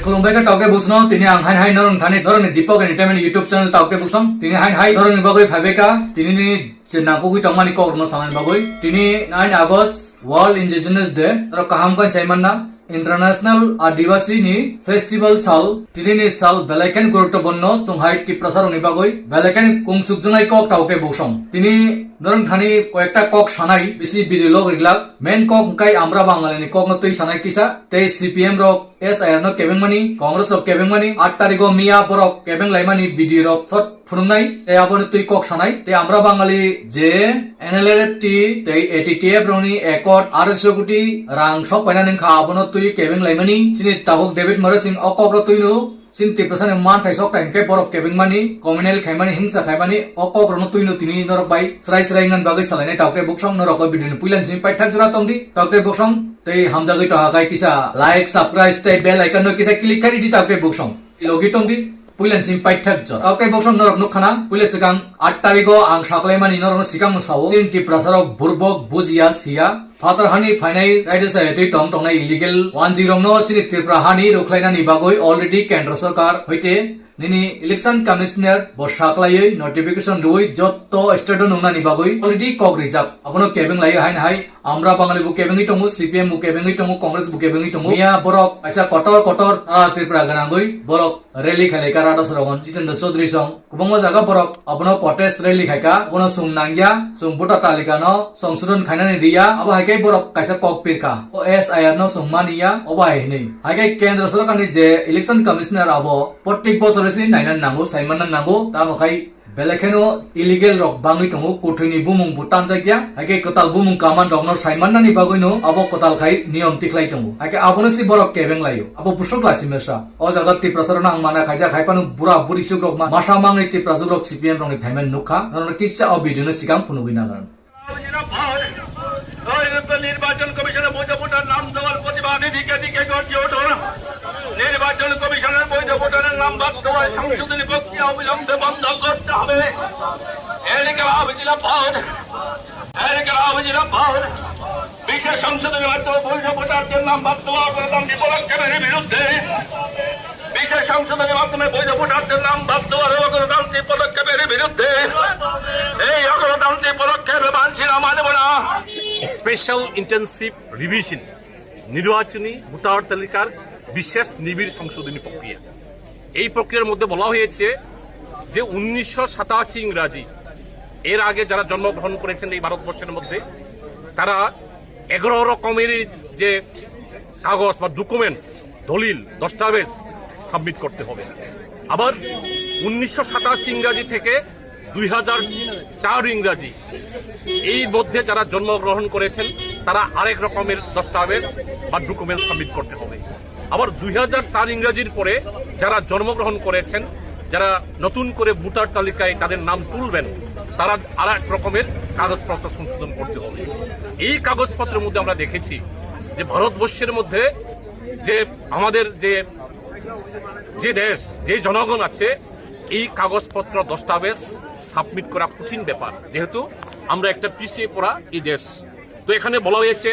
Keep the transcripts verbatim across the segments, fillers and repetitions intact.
Khulumbai kha tauke busno, tini ang hain hai norong thani norong ni Deepak Entertainment YouTube channel tauke busong. Tini hain hai norong ni bagwi phaibai kha, tini ni je nangkukwi tongmani kok rwno sanani bagwi. Tini nine August World Indigenous Day, norok kaham khe sai manna, International Adivasi ni Festival sal, tini ni sal belai khe guruttopurno chwng hai Tiprasa rok ni bagwi, belai khe kungsuk jwngai kok tauke busong. Tini norong thani koyekta kok sanai, bisi video log riglak, main kok hwnkhe Amra Bangali ni kok no twi sanai kisa, tei C P M rok S I R no kebengmani, Congress rok kebengmani, aat tarikh o miya borok kebeng laimani video rok sot phunuknai, tei abono twi kok sanai, tei Amra Bangali je N L F T tei A T T F rokni accord R S O koti rang sok painani wngkha, abono twi kebeng laimani, chini tabuk David Murasing o kok ro twino, chini Tiprasa ni manthai sok tai hwnkhe borok kebengmani, communal khaimani, hingsa khaimani, o kok rokno twino tini norok bai srai srai wngna bagwi salainai. Tauke buksong norok o video ni puila ni simi paithak jora tongdi, tauke buksong tei hamjagwi tongha khe kisa like, subscribe tei bell icon no kisa click khai di, tauke buksong logi tongdi. Puila ni simi paithak jora. Tauke buksong norok nukkhana, puila swkang aat tarikh o ang saklaimani norokno swkang no sao. Chini Tiprasa rok burbok bujiya siya. Phatar hani phainai raida sayatwi tong tongnai illegal wanjwi rokno chini Tripura hani rwkhlainani bagwi already Kendra Sarkar hoite nini Election Commissioner bo saklaiwi notification rwui jotto state o nungnani bagwi already kok rijak. Abono kebeng laiwi haino hai Amra Bangali bo kebengwi tongo, C P M bo kebengwi tongo, Congress bo kebengwi tongo. Miya borok kaisa kotor kotor sara Tripura gwnangwi borok rally khailai kha Radha Sorogon Jitendra Chaudhary song. Kwbangma jaga borok abono protest rally khaikha, abono chwng nangya, chwng voter talika no songsodon khainani riya, abo hai khe borok kaisa kok pirkha, o S I R no chwng maniya, obo hai hinwi. Hai khe Kendra Sorkar ni je Election Commissioner abo prottek bochor se naina nango, saimanna nango, tamo khai belai kheno illegal rok bangwi tongo, kuthwi ni bumung bo tanjakya, hai khe kwtal bumung kaman rok no saimannani bagwi no abo kwtal khai niyom tikhlai tongo, hai khe abono se borok kebeng laio, abo busuk lasimesa. O jaga Tiprasa rokno ang mana khaijak, hai phano bura buri chuk rok ma-, masa mangni Tiprasa rok C P M rokni phaimani nukha. Norokno kisa o video no sikang phunugwi nagan. নির্বাচন কমিশনের বৈধ ভোটার নাম দেওয়ার প্রতিবাদে দিকে দিকে গর্জে ওঠো। নির্বাচন কমিশনের বৈধ ভোটারের নাম বাদ দেওয়ায় সংশোধনী প্রক্রিয়া অবিলম্বে বন্ধ করতে হবে। এর গ্রাম জেলা ভোট, এর গ্রাম জেলা ভোট, বিশেষ সংশোধনী মাধ্যমে বৈধ ভোটারদের নাম বাদ দেওয়া অগ্রগামী পদক্ষেপের বিরুদ্ধে বিশেষ সংশোধনীর মাধ্যমে বৈধ ভোটারদের নাম বাদ দেওয়ার অগণতান্ত্রিক পদক্ষেপের বিরুদ্ধে এই অগণতান্ত্রিক পদক্ষেপ মানছি না, মানব না। স্পেশাল ইন্টেনসিভ রিভিশন, নির্বাচনী ভোটার তালিকার বিশেষ নিবিড় সংশোধনী প্রক্রিয়া। এই প্রক্রিয়ার মধ্যে বলা হয়েছে যে উনিশশো সাতাশি ইংরাজি, এর আগে যারা জন্মগ্রহণ করেছেন এই ভারতবর্ষের মধ্যে, তারা এগারো রকমের যে কাগজ বা ডকুমেন্টস, দলিল, দস্তাবেজ সাবমিট করতে হবে। আবার উনিশশো সাতাশি ইংরাজি থেকে দুই হাজার চার ইংরাজি, এই মধ্যে যারা জন্মগ্রহণ করেছেন, তারা আরেক রকমের দস্তাবেজ বা ডকুমেন্ট সাবমিট করতে হবে। আবার দুই হাজার চার ইংরাজির পরে যারা জন্মগ্রহণ করেছেন, যারা নতুন করে ভোটার তালিকায় তাদের নাম তুলবেন, তারা আর এক রকমের কাগজপত্র সংশোধন করতে হবে। এই কাগজপত্রের মধ্যে আমরা দেখেছি যে ভারতবর্ষের মধ্যে যে আমাদের যে, যে দেশ, যে জনগণ আছে, এই কাগজপত্র দস্তাবেজ সাবমিট করা কঠিন ব্যাপার, যেহেতু আমরা একটা পিছিয়ে পড়া এই দেশ। তো এখানে বলা হয়েছে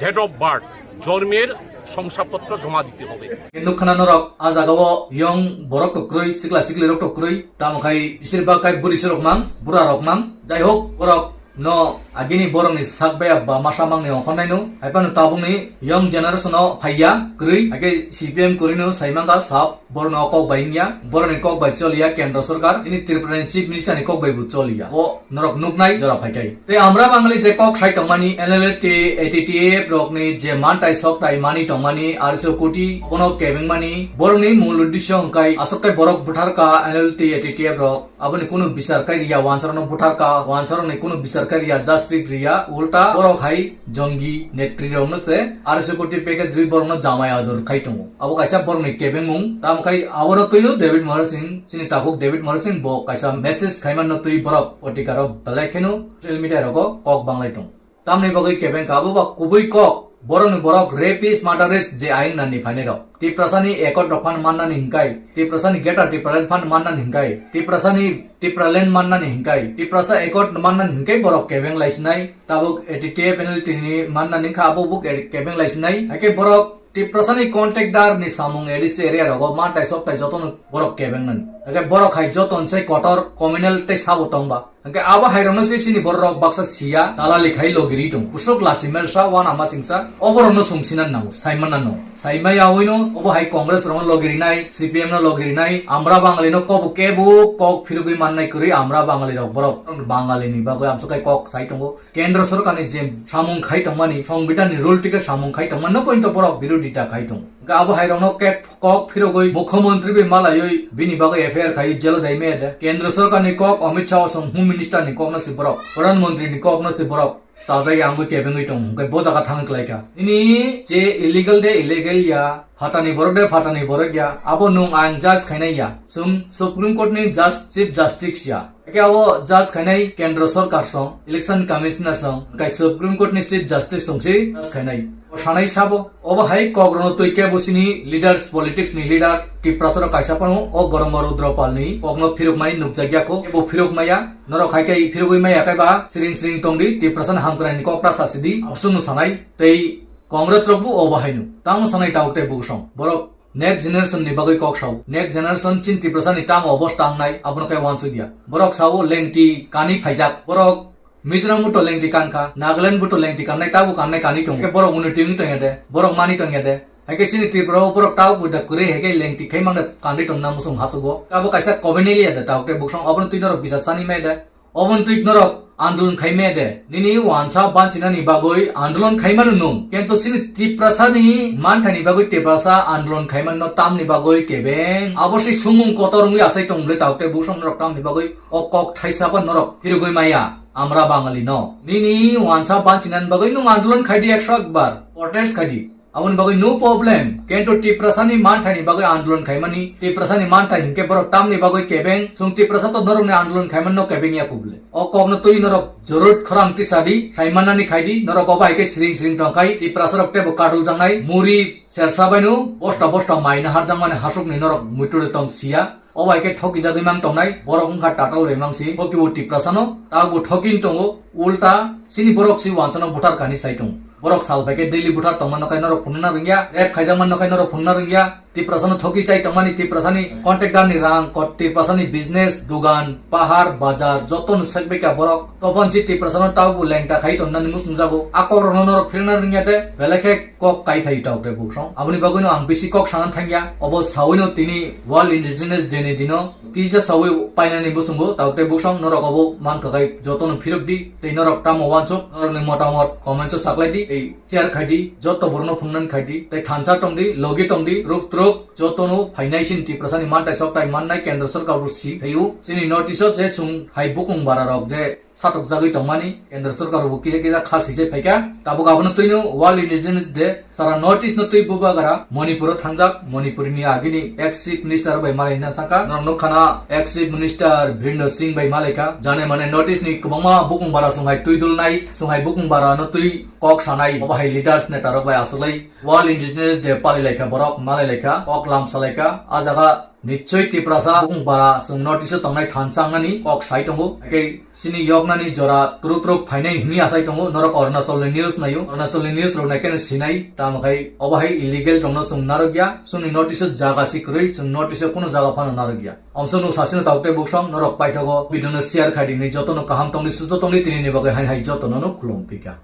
ডেট অফ বার্থ, জন্মের শংসাপত্র জমা দিতে হবে। Nukkhana norok a jaga o yong borok rok kwrwi, sikla sikli rok rok kwrwi, tamo khai bisir bak khai buri se rok mang, bura rok mang. Jai hok, borok no agini borok ni sak baya ba masa mang ni ongkhor nai no, hai phano tabuk ni young generation o phaiya kwrwi, hai khe C P M kwrwi no sai mang kha sap. Borokno kok bai wngya, borokni kok bai choliya Kendra Sorkar, ini Tripura ni Chief Minister ni kok bai bo choliya. O norok nuknai jora phaikai. Tei Amra Bangali je kok sai tongmani N L F T, A T T F rokni je mantai soktai mani tongmani R S O koti, bono kebengmani, borokni mul uddesyo hwnkhe aswk khe borok butharkha N L F T, A T T F rok, aboni kunu bisar kai riya, wansarokno butharkha, wansarokni kunu bisar kai riya, justice riya, ulta borok hai jongi netri rokno se R S O koti package rwi borokno jamai ador khai tongo. Abo kaisa borokni kebengmung. Tamo khai abono twino David Murasing, chini takhuk David Murasing bo kaisa message khaimanno twi borok otikaro belai kheno social media rogo kok banglai tongo. Tamni bagwi kebeng kha abo ba kubui kok, borokni borok rapist, murderers je ayang nani phainai rok. Tiprasani accord rok phan mannani hinkai, Tiprasani Greater Tipraland phan mannani hinkai, Tiprasani Tipraland mannani hinkai, Tiprasa accord mannani hinkai borok kebeng laisinai, tabuk A T T F N L T ni mannani kha abo bo ke-, kebeng laisinai. Haikhe borok Tiprasani contractor ni samung A D C area rogo mantai soktai jotono borok kebeng nani. Hake borok hai joton se kotor communal tei sabo tongba. Hake abo hai rokno se sini borok rok baksa siya dalali khai logiri tong. Kusuk lasi mersa wana masingsa oborokno sungsinan nango, saiman nango. Saimai awino obo hai Congress rokno logiri nai, C P M no logiri nai, Amra Bangali no kobo kebo kok phirugwi mannai kwrwi Amra Bangali rok borok Bangali ni bagwi amsokai kok sai tongo. Kendra sorkar ni je samung khai tongmani, Songbidan ni rule tike samung khai tongmani no pointo borok birodita khai tong. Hake abo hai rokno kek kok phirogwi mukhyamantri bai malaiwi bini bagwi F I R khai jelo dai me de. Kendra sorkar ni kok Amit Shah song Home Minister ni kok no si borok, Pradhan Mantri ni kok no si borok. Chajai ang bo kebengwi tong, hwnkhe bo jaga thang klai kha. Nini je illegal de illegal ya, phatani borok de phatani borok ya, abo nung ang judge khainai ya. Sum Supreme Court ni judge, Chief Justice ya. Eke abo judge khainai Kendra Sorkar song, Election Commissioner song, hwnkhe Supreme Court ni Chief Justice song si judge khainai. O sanai sabo, obo hai kok rono twi kebo sini leaders, politics ni leader, Tiprasa rok kaisa phano o Goromba Rudra Pal ni kok no phirok mani nukjak ya kho, kebo phirok maya. Norok hai khe phirogwi maya khe ba siring siring tong di, Tiprasa ni hamkrai ni kok ta sa si di, absung no sanai tei Congress rok bo obo hai no. Tamo sanai tabuk tei bukhuksong. Borok next generation ni bagwi kok sao. Next generation chin Tiprasa ni tamo obosta wngnai, abono khe uansuk ya. Borok sao lengti kani phaijak. Borok Mizoram bo to lengti kan kha, Nagaland bo to lengti kannai, tabuk kannai kani tongo. Khe borok unity wng tong ya de, borok mani tong ya de. Hai khe chini Tripura o borok tabuk bo da kwrwi hai khe lengti khai mangna kangwi tongna muchung hachugo. Abo kaisa communal ya da tabuk tei bukhuksong obono twi norok bisa sani mai da. Obono twi norok andolon khai mai de. Nini wansa banchinani bagwi andolon khai manu nung. Kento chini Tiprasa ni manthani bagwi Tiprasa andolon khai manu tamni bagwi kebeng. Abo se sumung kotor wngwi asai tong bwle tabuk tei bukhuksong norok tamni bagwi o kok thaisa ba norok phirogwi maya. Amra Bangali no. Nini wansa banchinani bagwi nung andolon khai di ekso ekbar. Protest khai di. Aboni bagwi no problem. Kento Tiprasani manthani bagwi andolon khaimani, Tiprasani manthai hinkhe borok tamni bagwi kebeng, chwng Tiprasa to norokni andolon khaimani no kebeng ya kubule. O kokno twi norok jorut khorang tisadi, khaimannani khaidi, norok obo hai khe siring siring tongkhai, Tiprasa rok teibo kadul jangnai, muri sersa baino, bosta bosta mai naharjakmani hasukni norok muitu de tong siya. Obo hai khe thokijagwi mang tongnai, borok wngkha tatal bai mangsi, thokibo Tiprasano, tabukbo thokin tongo, ulta, chini borok si wansano buthar kani sai tongo. Borok sal bai khe daily buthar tongma no khe norok phunukna rwngya, rape khaijakma no khe norok phunukna rwngya, Tiprasano thoki chai tongmani, Tiprasani contractor ni rang, ko-, Tiprasani business, dugan, pahar, bazar, joto no sekbaikha borok. Tobonsi Tiprasano tabukbo lengta khai tongna ni muchungjago. A kokrokno norok phirna rwngya de, belai khe kok kai phai tabuk tei bukhuksong. Aboni bagwino ang bisi kok sana thangya. Obo sawino tini World Indigenous Day ni dino kisa sawi painani bwswngo tabuk tei bukhuksong norok obo mankha khai jotono phirok di tei norok tamo uansuk norokni motamot comments o saklai di tei share khai di joto borokno phunuknani khai di tei thansa tong di logi tong di ruk truk jotono phainai sini Tiprasani mantai soktai mannai kendra sorkar bo si phaio chini notice o je chwng hai bukung bara rok je satokjagwi tongmani kendra sorkar bo kisa kisa kha sijai phaikha. Tabuk abono twino World Indigenous Day sara North East no twi bubagra Manipur o thangjak. Manipur ni agini ex chief minister bai malai na thangkha. Norok nukha na ex chief minister Birinder Singh bai malaikha. Jane mane North East ni kwbangma bukung bara swnghai twi dulnai, swnghai bukung bara no twi kok sanai, obo hai leaders neta rok bai aswklai World Indigenous Day palai laikha borok, malai laikha, kok lam salaikha. A jaga Nichoi Tiprasa bukung bara chwng notice o tongnai thansa wngnani kok sai tongo. Hakhe chini yoknani jora turuk turuk phainai hwnwi asai tongo. Norok Arunachal ni news naio. Arunachal ni news rok naikhe no sinai. Tamo khai obo hai illegal tongno chwng narwkya. Chwngni notice o jaga si kwrwi, chwng notice o kunu jaga phano narwkya. Omsok no sasino tabuk tei bukhuksong norok paithago video no share khai di hwnwi jotono kaham tongdi susto tongdi tini ni bagwi haini hai jotono no khulum phika.